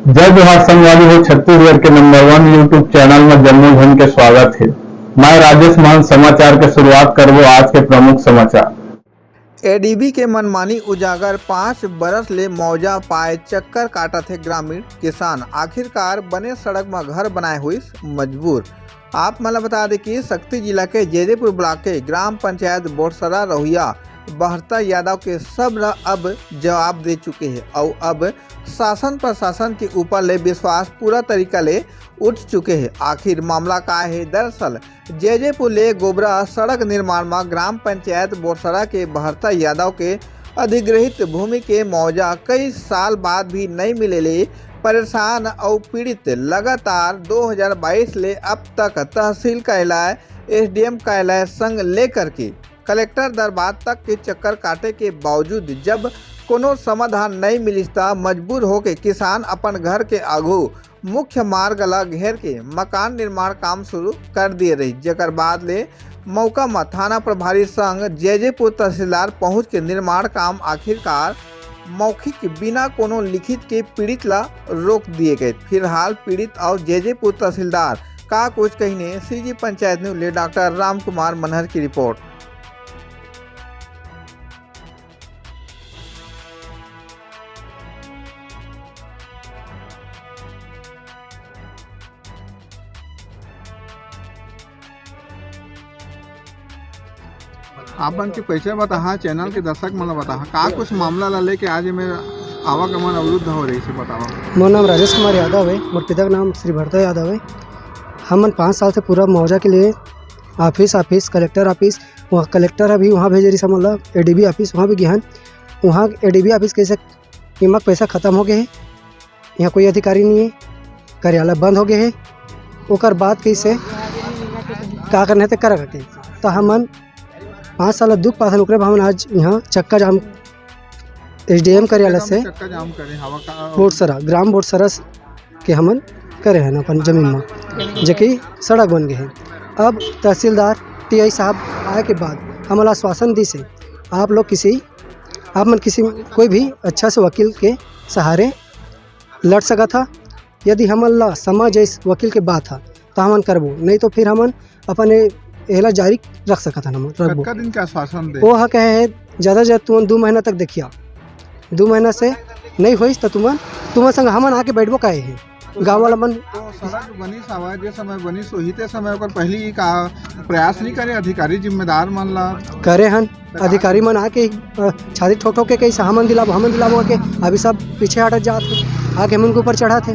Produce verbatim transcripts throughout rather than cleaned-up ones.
जय जोहार संगवारी हो, छत्तीसगढ़ के नंबर वन YouTube चैनल में जम्मो झन के स्वागत हे। मैं राजेश मान समाचार के शुरुआत करबो आज के प्रमुख समाचार। एडीबी के मनमानी उजागर, पाँच बरस ले मुआवजा पाए चक्कर काटत हे ग्रामीण किसान, आखिरकार बने सड़क म घर बनाए होइस मजबूर। आप मन ल बता दे कि सक्ती जिला के जैजेपुर ब्लॉक के ग्राम पंचायत बोरसरा रहुइया बहरता यादव के सब ल अब जवाब दे चुके हे अउ अब शासन प्रशासन के ऊपर ले विश्वास पूरा तरीका ले उठ चुके हे। आखिर मामला का हे? दरअसल जैजेपुर ले गोबरा सड़क निर्माण म ग्राम पंचायत बोरसरा के बहरता यादव के अधिग्रहित भूमि के मुआवजा कई साल बाद भी नइ मिले ले परेशान अउ पीड़ित लगातार दो हज़ार बाईस ले अब तक तहसील कार्यालय, एसडीएम कार्यालय संग लेकर के कलेक्टर दरबार तक के चक्कर काटे के बावजूद जब कोनो समाधान नइ मिलिस, त मजबूर होके किसान अपन घर के आगू मुख्य मार्ग ला घेर के मकान निर्माण काम शुरू कर दिए रहिस, जेकर बाद ले मौका म थाना प्रभारी संग जैजेपुर तहसीलदार पहुंच के निर्माण काम आखिरकार मौखिक बिना कोनो लिखित के पीड़ित ला रोक दिए गए। फिलहाल पीड़ित अउ जैजेपुर तहसीलदार का कुछ कहिने, सीजी पंचायत न्यूज ले डॉक्टर राम कुमार मनहर की रिपोर्ट। आप मन के परिचय बताहा, चैनल के दर्शक मन ला बताहा, का कुछ मामला ला लेके आज एमे आवागमन अवरुद्ध हो रहिस हे, बतावा। मोर नाम राजेश कुमार यादव हे, मोर पिता के नाम श्री भरता यादव हे। हमन पाँच साल से पूरा मुआवजा के लिए ऑफिस, ऑफिस, कलेक्टर ऑफिस, वहाँ कलेक्टर अभी वहाँ भेजे रहिस हमन ला, एडीबी ऑफिस वहाँ भी गे हन। वहाँ एडीबी ऑफिस कहिस हे कि इमा के पैसा खत्म हो गए हे, यहाँ कोई अधिकारी नहीं है, कार्यालय बंद हो गए है। ओकर बाद कहिस हे का करना है ते करा करके। तो हमन पाँच साल दुख पाथन, ओकरे बाद हमन आज यहाँ चक्का जाम एसडीएम कार्यालय से चक्का जाम करे हवा का? बोटसरा, ग्राम बोटसरा के हमन करे हन अपन जमीन में, जेकी सड़क बन गए है। अब तहसीलदार टीआई साहब आए के बाद हमन ला आश्वासन दिस हे, आप लोग किसी, आप मन किसी, कोई भी अच्छा से वकील के सहारे लड़ सकत हा। यदि हमन ला समझ आइस वकील के बात हा, त हमन करबो, नहीं तो फिर हमन अपन ए-, एला जारी रख सकत हन, हमन रखबो। कतका दिन के आश्वासन दे? वो हा कहे है, ज्यादा से ज्यादा तुमन दू महीना तक देखिया, दू महीना से नहीं होइस त तुमन, तुमन संग हमन आके बैठबो कहे है। गाँव वाला मन तो सड़क बनिस हवय, जे समय बनिस होही, ते समय ओकर पहिली का प्रयास नहीं करे अधिकारी जिम्मेदार मन ला? करे हन, अधिकारी मन आके, अ, छाती ठोक ठोक के कहिस, "हमन दिलाबो, हमन दिलाबो," करके अभी सब पीछे हटत जात हे, आके हमन के ऊपर चढ़त हे।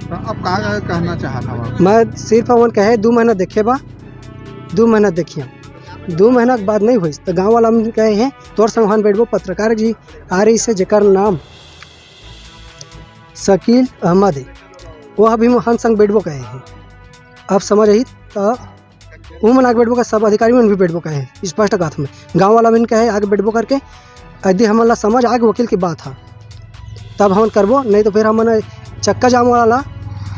तो अब का कहना चाहत हवा? मैं सिर्फ हमन कहे, दू महीना देखे बा, दू महीना देखिया, दू महीना के बाद नहीं होइस, तो गाँव वाला मन कहे हे, "तोर संग हमन बैठबो।" पत्रकार जी आ रहिस हे, जेकर नाम शकील अहमद हे, वो अभी हमन संग बैठबो कहे हे। अब समझ आही, त उमन आगे बैठबो का, सब अधिकारी मन भी बैठबो कहे, स्पष्ट कहात हँव मैं। गाँव वाला मन कहे आगे बैठबो करके, यदि हमन ला समझ आगे वकील की बात हा, तब हमन करबो, नहीं तो फिर हमन चक्का जाम वाला ला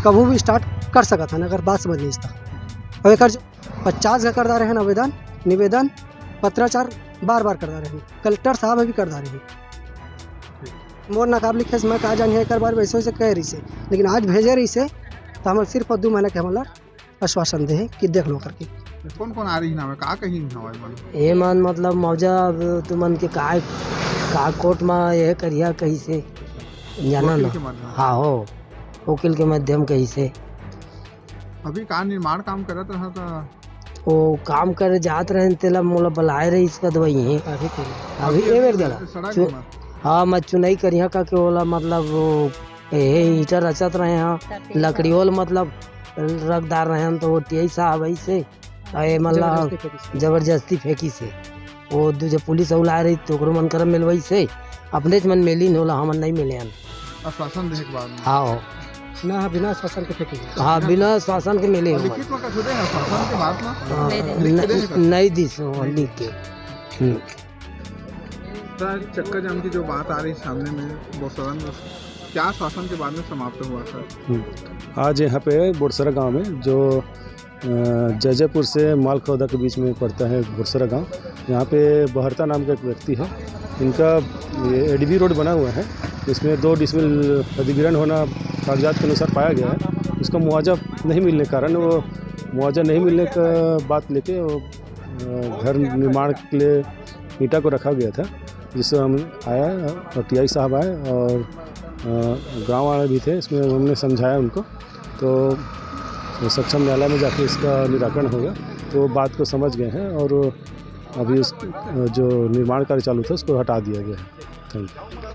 कभू भी start कर सकत हन, अगर बात समझ नहीं आइस त। अउ एकर जो पचास जगह कर डारे हन आवेदन, निवेदन, पत्राचार बार बार कर डारे हन, कलेक्टर साहब भी कर डारे हन। मोर नकाब लिखे से मैं का जानिए एकर बारे में, ऐसे वैसे कह रहिस हे, लेकिन आज भेजे रहिस हे, त हमन सिर्फ दू महीना के हमन ला आश्वासन दे हे कि देख लो करके। कौन कौन आ रहिन हवय, का कहिन हवय मन? ये मन मतलब मुआवजा अब तुमन के का, का कोर्ट में ये करिया कहिस हे, जाना वकील ना। के माध्यम। हाँ हो, वकील के माध्यम कहिस हे। अभी का निर्माण काम करत रहा था? वो काम करे जात रहेन, तेला मोला बलाए रहिस का दवाई हे। अभी के? अभी अभी ए बेर अभी देला। सड़क चु-, में। हाँ, मैं चुनाई करिहा का के ओला मतलब वो, ए, ईंटा रचत रहे हैं, लकड़ी ओला मतलब रख डार रहे हैं, तो वो टीआई साहब ऐसे, ए, मतलब जबरदस्ती फेंकिस। जबरदस्ती फेंकिस हे। वो दू जब पुलिस अउ लाए रही, तो ओकरो मन करा मिलवाइस हे। अपनेच मन मिलिन ओला, हमन नहीं मिले हन। आश्वासन देहे के बाद में? हाँ, हो। ना, बिना आश्वासन के फेंके। हाँ, बिना आश्वासन के मिले और हो। लिखित में कुछ दे हैं आश्वासन के बाद में? हाँ, लिख के दे हैं न-, नहीं दिस हो, लिख के। हम्म। सर, चक्का जाम की जो बात आ रही सामने में, बोरसरा में, क्या आश्वासन के बाद में समाप्त हुआ, सर? हम्म। आज यहाँ पे बोरसरा गांव में जो अ, जैजैपुर से मालखौदा के बीच में पड़ता है बोरसरा गांव। यहाँ पे बहरता नाम का एक व्यक्ति है, इनका ये एडीबी रोड बना हुआ है, इसमें दो डिसमिल अधिग्रहण होना कागजात के अनुसार पाया गया है। उसका मुआवजा नहीं मिलने के कारण, वो मुआवजा नहीं मिलने का बात लेके वो, अ, घर निर्माण के लिए ईंटा को रखा गया था, जिससे हम आया और टीआई साहब आए और, अ, गांव वाले भी थे, इसमें हमने समझाया उनको, तो सक्षम न्यायालय में जाके इसका निराकरण होगा। तो बात को समझ गए हैं और अभी उस, अ, जो निर्माण कार्य चालू था, उसको हटा दिया गया है। Thank you.